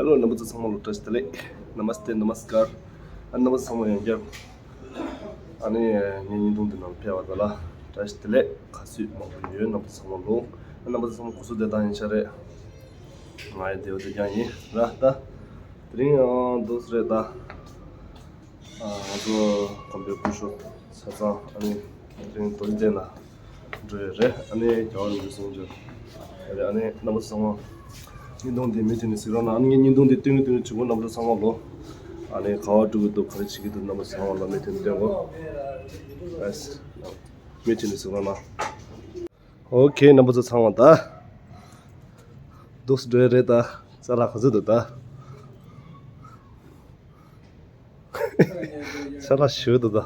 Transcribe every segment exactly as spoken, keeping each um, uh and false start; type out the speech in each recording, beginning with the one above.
ཧེ་ལོ། རྣམ་པ་ཚོ་ཚང་མ་ལ་བཀྲ་ཤིས་བདེ་ལེགས། ནམ་སྟེ་ནམ་སྐར། ཨ། རྣམ་པ་ཚོ་ཚང་མ་ཡང་བསྐྱར། ཨ་ནི་ངའི་བརྙན་ཐུང་འདི་ནང་ཕེབས་པ་དེ་ལ་བཀྲ་ཤིས་བདེ་ལེགས། ཁ་སུས་མང་པོ་ཡོད། རྣམ་པ་ཚོ་ཚང་མ་ལོ། ཨ། རྣམ་པ་ཚོ་ཚང་མ་སྐུ་གཟུགས་བདེ་ཐང་ཡིན་ཤག་རེད། ང་ཡི་བདེ་བ་དེ་རྐྱང་ཡིན་ར། ད་དེ་རིང་ཨ་འདུག་སེ་རེད་ད། ཨ། ང་ཚོ་གོམ་པའི་སྐུ་ཞབས་ཆ་ཚང་ཨ་ནི་དེ་རིང་རྡོ་རྗེ་གདན་ལ་འགྲོ་ཡོད་རེད། ཨ་ནི་རྒྱལ་བ་རིན་པོ་ཆེ་གསུང་ཆོས་རེད། ཨ་ནི་རྣམ་པ་ཚོ་ཚང་མ་བརྙན་ཐུང་འདི་མུ་མཐུད་ནས་གཟིགས་རོགས་གནང་། ཨ་ནི་ངའི་བརྙན་ཐུང་འདི་སྟོན་གི་སྟོན་གི་བྱེད་དགོས། རྣམ་པ་ཚོ་ཚང་མ་ལོ། ཨ་ནི་ག་པར་འགྲོ་གི་འདུག་ག་རེ་བྱེད་ཀྱི་འདུག་རྣམ་པ་ཚོ་ཚང་མ་ལ་མུ་མཐུད་ནས་སྟོན་གོ། ཨེས། མུ་མཐུད་ནས་གཟིགས་རོགས་གནང་། ཨོ་ཁེ། རྣམ་པ་ཚོ་ཚང་མ་ད་འདུག་སེ་འགྲོ་ཡི་རེད་ད། ཅ་ལག་ག་ཚོད་འདུག་ད། ཅ་ལག་ཞུ་འདུག་ད།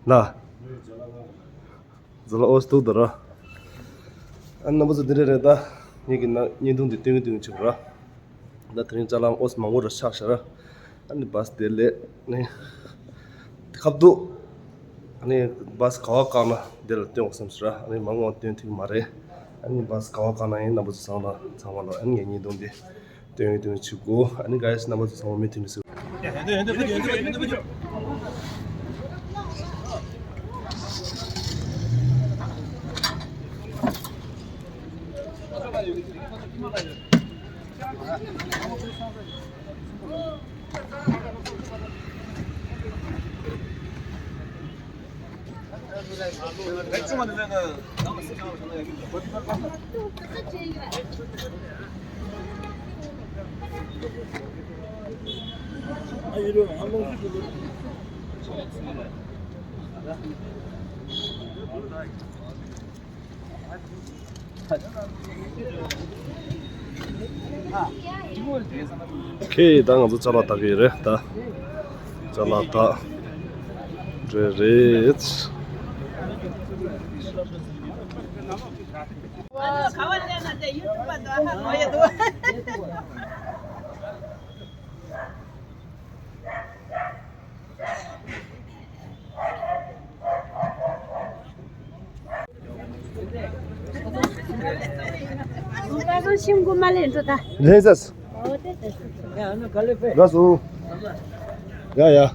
ལ། ཛ་ལ་ཨོ་སྟུག་ད་ར། ཨ། རྣམ་པ་ཚོ་འདི་རེད་རེད་ད། ངེད་ཀྱི་ན་བརྙན་ཐུང་འདི་སྟོན་གི་སྟོན་གི་བྱེད་དགོས་ར། ད་དེ་རིང་ཅ་ལག་ཨོ་མང་པོ་ར་ཆགས་ཤག་ར། ཨ་ནི་བཱས་དེ་ལས་ནི་ཁ་བསྡུ། ཨ་ནི་བཱས་ག་པར་བཀག་ན་དེ་ལ་སྟོན་དགོས་བསམ་སོང་ར། ཨ་ནི་མང་པོ་སྟོན་ཐུབ་ཀྱི་མ་རེད། ཨ་ནི་བཱས་ག་པར་བཀག་ན་ཡིན། རྣམ་པ་ཚོ་ཚང་མ་ཚང་མ་ལ་ཨ་ནི་ངའི་བརྙན་ཐུང་འདི་སྟོན་གི་སྟོན་གི་བྱེད་དགོས། ཨ་ནི་ག་ཡེ་རྣམ་པ་ཚོ་ཚང་མ་མུ་མཐུད་ནས་གཟིགས། ཁེ། ད་ང་ཚོ་ཅ་ལག་བལྟ་གི་ཡོད་རེད་ད། ཅ་ལག་བལྟ་རེད་རེད། ལེན་ས། ཡ་ཡ།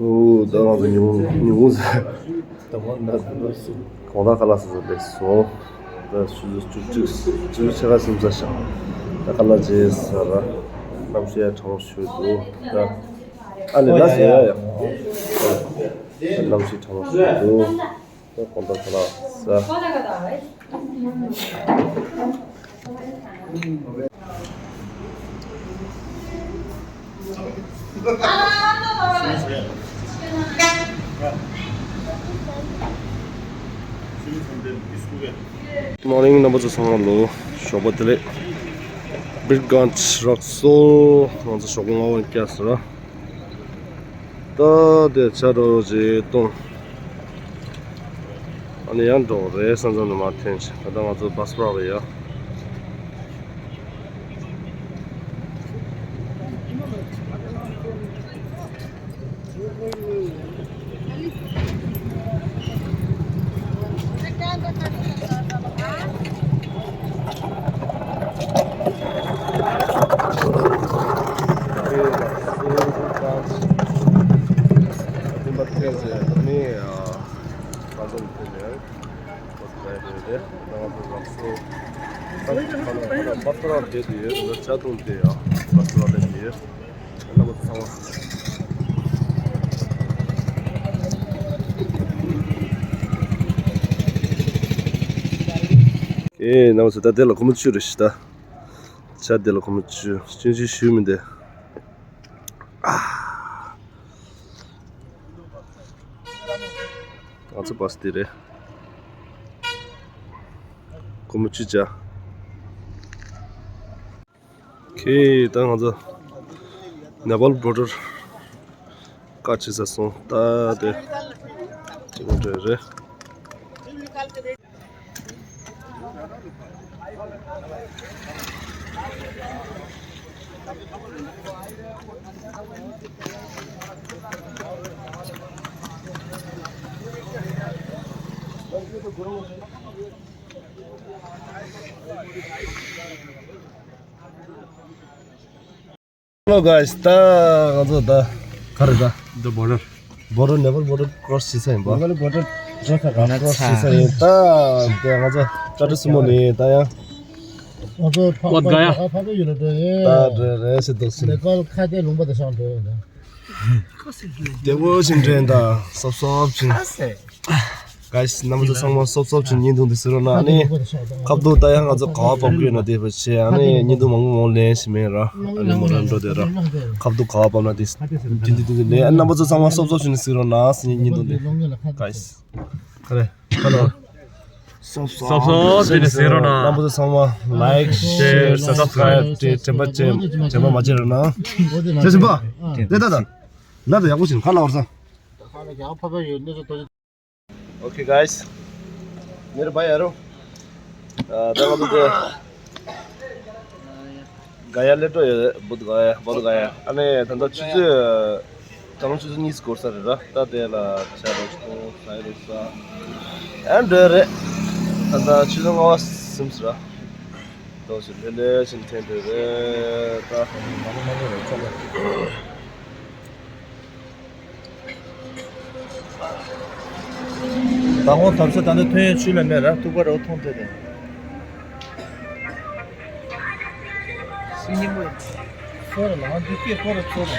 ཨོ། ད་ང་ཚོ་ཉུང་ཉུང་ཟེར། ད་མ་ན་ཟེར་ན་སུ། གང་ལྟར་ཁ་ལག་ཟ་ཟ་ལེགས་སོང་། ད་ཆུ་ཚོད་བཅུ་གཅིག་ཆུ་ཚོད་ཕྱེད་ཀ་ཙམ་ཟ་ཤག་ད་ཁ་ལག་བརྗེས་ཟ་ར། གནམ་གཤིས་ཡང་གྲང་མོ་ཞིག་འདུག་ད་ཨ་ལེ་ལ་ཟེར་ཡ་ཡ། གནམ་གཤིས་གྲང་མོ་ཞིག་འདུག་ད་གང་ལྟར་ཁ་ལག་ཟ། Good morning རྣམ་པ་ཚོ་ཚང་མ་ལོ། ཞོགས་པ་བདེ་ལེགས། སྦིར་གྷན་ཇི་རག་སོང་། ང་ཚོ་ཞོགས་པ་སྔ་པོ་བསྐྱལ་སོང་ར། ད་དེ་ཆ་རོ་རེ་གཏོང་། ཨ་ནི་ཡང་འགྲོ་རེད། ས་མཚམས་ནས་མར་ཐོན་ཞིང་། ད་ལྟ་ང་ཚོ་བཱས་པ་རག་རེད་ཡ། ཨེ། རྣམ་པ་ཚོ་ད་དེ་ལ་ཁོ་མོ་བཅུ་རེད་ཤི་ད། ཆ་དེ་ལ་ཁོ་མོ་བཅུ་ཅུང་ཅུང་ཞུ་མི་འདུག་ཨ། ང་ཚོ་བྷ་སི་དེ་རེད། སྒོར་མོ་བཅུ་བྱ། ཁེ་ད་ང་ཚོ་ནེ་པཱལ་བོར་ཌར་བཀག་བྱེད་ས་སོང་། ད་དེ་ཅི་མོ་འདྲ་རེད། Hello guys, ད་ང་ཚོ་ད་ག་རེ་ད། འདི་བོར་ཌར། བོར་ཌར། ནེ་པཱལ་བོར་ཌར་ཀོ་རོ་སི་བྱེད་ས་ཡིན་པ། ནེ་པཱལ་བོར་ཌར་ཀོ་རོ་སི་བྱེད་ས་ཡིན། ད་དེ་ང་ཚོ་ཊ་ཊ་སུ་མོ་ནས་ད་ཡང་ང་ཚོ་བོད་ག་ཡ། ཕ་གི་ཡུལ་ལ་འགྲོ་ཡིན། ད་འགྲོ་རེད་ཟེར་འདུག་ཟེར། ནེ་པཱལ་ཁ་གཏད་ལུང་པ་དེ་སང་འགྲོ་ཡིན་ད། བདེ་པོ་ཞིག་འདྲེན་ད་སོབ་སོབ་ཞིག Guys, རྣམ་པ་ཚོ་ཚང་མ་སོབ་སོབ་ཅིག་བརྙན་ཐུང་འདི་གཟིགས་རོགས་གནང་། ཨ་ནི་ཁ་བརྡ་ད་ཡང་ང་ཚོ་ག་བ་བབས་ཀྱི་ཡོད་ན་དེ་བྱས། ཨ་ནི་བརྙན་ཐུང་མང་པོ་མང་པོ་ལེན་ཞིག་མེད་ར། ཨ་ནི་མོ་རང་འགྲོ་དེ་ར། ཁ་བརྡ་ག་བ་བབས་ན་དེ་འདི་འདི་འདི་འདི་ལེན། ཨ་རྣམ་པ་ཚོ་ཚང་མ་སོབ་སོབ་ཅིག་ནས་གཟིགས་རོགས་གནང་ཟེར། བརྙན་ཐུང་འདི། Guys། ག་རེ། Hello། སོབ་སོབ་ཅིག་ནས་གཟིགས་རོགས་གནང་། རྣམ་པ་ཚོ་ཚང་མ་like, share, subscribe དེ་དྲན་པ་བརྗེད་དྲན་པ་མ་བརྗེད་རོགས་གནང་། བྱས་ཟིན་པ། དེ་ད་ད། ལ་ད་ཡག་པོ་ཞིག་ཁ་ལ་བར་ས། Okay guys, ཉེར་པ་ཡ་རོ། ཨ་ད་ང་ཚོ་དེ་ག་ཡ་སླེབས་འགྲོ་ཡོད་རེད། བོད་ག་ཡ། བོད་ག་ཡ། ཨ་ནི་ད་ལྟ་ཆུ་ཚོད་ད་ལོ་ཆུ་ཚོད་གཉིས་འགོར་ས་རེད་ར། ད་དེ་ལ་ཆ་རོགས་ཁོང་ས་ཡ་རོགས་ས་ཨ་འགྲོ་ཡ་རེད། ད་ལྟ་ཆུ་ཚོད་ལྔ་པ་ཟིན་ས་ར། ད་ཞིག་ལྷོད་ལྷོད་ཞིག་འཐེན་འགྲོ་ཡ་རེད་ད། ད་དགོང་དམ་ས་ད་ནི་ཐོན་ཡས་ཆུ་ལ་མེད་ར། ཐུག་པ་ར་བ་མཐོང་ཐུབ་དེ། སི་ཉི་མོ་ཚོར་ལ་འདི་སྐད་ཀོ་ར་ཚོར།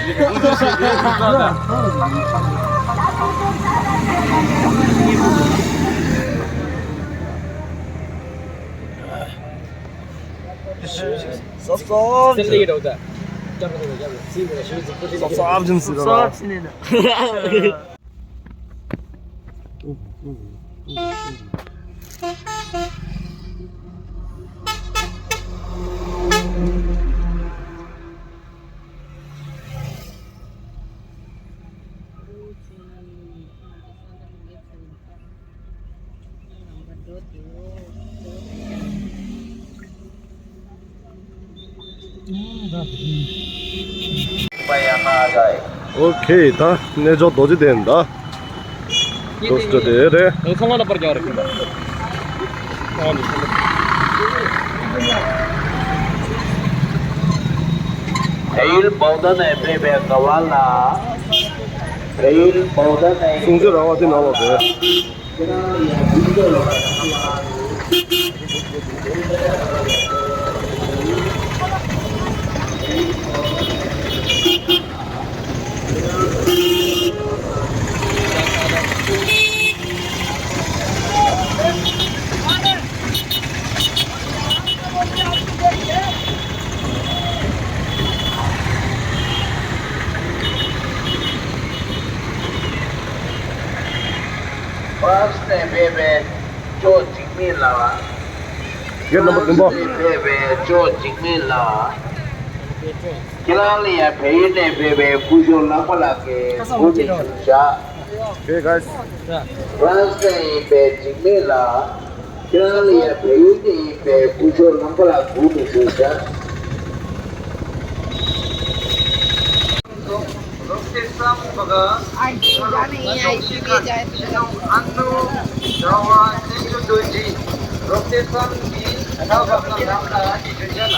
སོབ་སོབ་ཅིག་ཟེར་རོགས་གནང་། Okay, ད་གནས་མཆོག་རྡོ་རྗེ་གདན་ད། རྡོ་རྗེ་དེ་རེད། བལ་ཡུལ་བོད་ནས་ཕེབས་པའི་ག་བ་ལ། བལ་ཡུལ་བོད་ནས། གསུང་ཆོས་ར་བ་དེ་ནང་ལ་རེད། ཕ་རན་སི་ནས་ཕེབས་པའི་ཇོ་འཇིགས་མེད་ལགས། Gate number བདུན་པ། ཕ་རན་སི་ནས་ཕེབས་པའི་ཇོ་འཇིགས་མེད་ལགས། ཁྱེད་རང་ལ་ཡང་བལ་ཡུལ་ནས་ཕེབས་པའི་སྐུ་ཞབས་ལྷག་པ་ལགས་ཀྱི་སྐུ་མདུན་ཞུ་བཞག Okay, guys. ཕ་རན་སི་ནས་ཡིན་པའི་འཇིགས་མེད་ལགས། ཁྱེད་རང་ལ་ཡང་བལ་ཡུལ་ནས་ཡིན་པའི་སྐུ་ཞབས་ལྷག་པ་ལགས་སྐུ་མདུན་ཞུ་བཞག་རོགས་ཏེ་སམ་བྷ་ག་ཨ་ཏི་ཛ་ནི་ཨ་ཏི་ཛ་ཏི་ཨ་ནུ་ཛ་བ་ཏེ་ཇུ་རྡོ་རྗེ། རོགས་ཏེ་སམ་གྱི་ཐ་བ་ཀ་རམ་ལ་ཨ་ཏི་ཇུ་ཇ་ལ།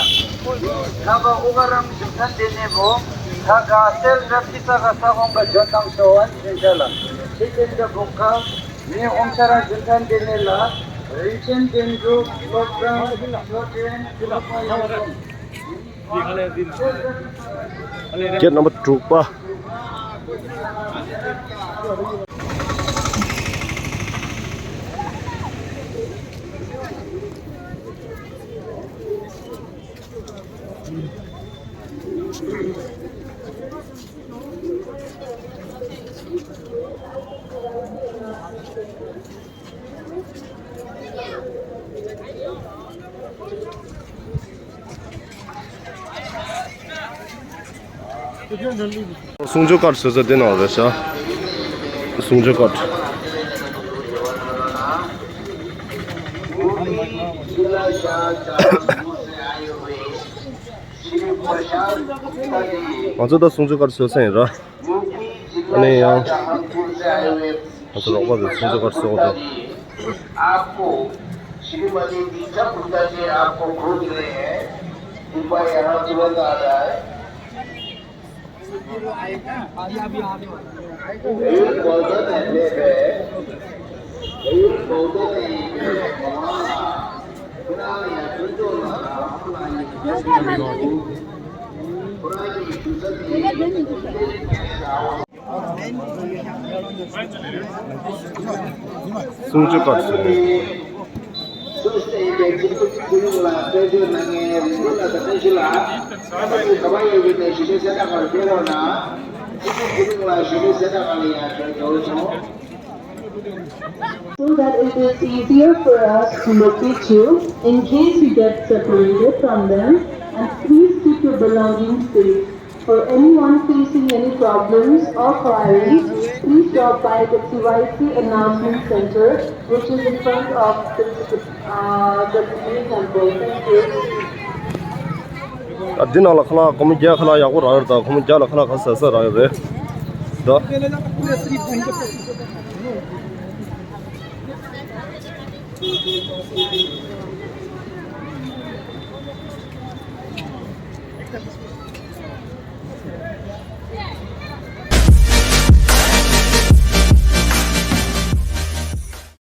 ཐ་བ་ཨུ་ག་རམ་ཇུ་ཐན་ཏེ་ནེ་བོ། ཐ་ག་སེལ་རབ་ཀྱི་ས་ག་ས་གོང་ག་ཇོ་ཏང་ཤོ་ཨ་ཏི་ཇུ་ཇ་ལ། ཤེ་ཏེན་ད་བུ་ཀ་མི་ཨོམ་ཆ་ར་ཇུ་ཐན་ཏེ་ནེ་ལ། རིན་ཆེན་ཏེན་ཇུ་སློབ་གྲྭ་ཆོས་ཅན་ཇུ་ལ་པ་ཡ་ལོ། Gate number དྲུག་པ། གསུང་ཆོས་སྐོར་བཟོ་ས་དེ་ནང་རེད་ཤག་གསུང་ཆོས་སྐོར། ང་ཚོ་ད་གསུང་ཆོས་སྐོར་བཟོ་ས་ཡིན་ར། ཨ་ནི་ཡང་ང་ཚོ་རོགས་པ་ཚོས་གསུང་ཆོས་སྐོར་བཟོ་གི་འདུག། आपको श्रीमती दीक्षा गुप्ता जी आपको खोज रहे हैं। कृपया यहाँ तुरंत आ जाए। གསུང་ཆོས་སྐོར་བཟོ་ས་ཡིན། སུ་སྟེ་ཡིན་པའི་ཁྱེད་ཚོ་ཁྱེད་རང་ལ་དཔལ་འབྱོར་གནང་མཁན་རིགས་ལ་དང་ཁ་ཤས་ལ་ཨ་ནི་ག་པར་ཡོད་པའི་ནས་ཞི་བདེ་གསལ་བསྒྲགས་ཁང་སྤེལ་རོགས་གནང་། ཁྱེད་ཚོ་ཁྱེད་རང་ལ་ཞི་བདེ་གསལ་བསྒྲགས་ཁང་ལ་ཡང་ཞོགས་འགྲོ་སོང་། So that it is easier for us to locate you in case you get separated from them, and please keep your belongings safe. For anyone facing any problems or queries, please drop by the C Y C Announcement Center, which is in front of the, uh, the Sikh Temple. Thank you. ད་འདི་ནང་ལ་ཁ་ལག་སྒོར་མོ་བརྒྱ་ཁ་ལག་ཡག་པོ་རག་རེད། ད་སྒོར་མོ་བརྒྱ་ལ་ཁ་ལག་ག་ས་ས་རག་ཡོད་རེད་ད།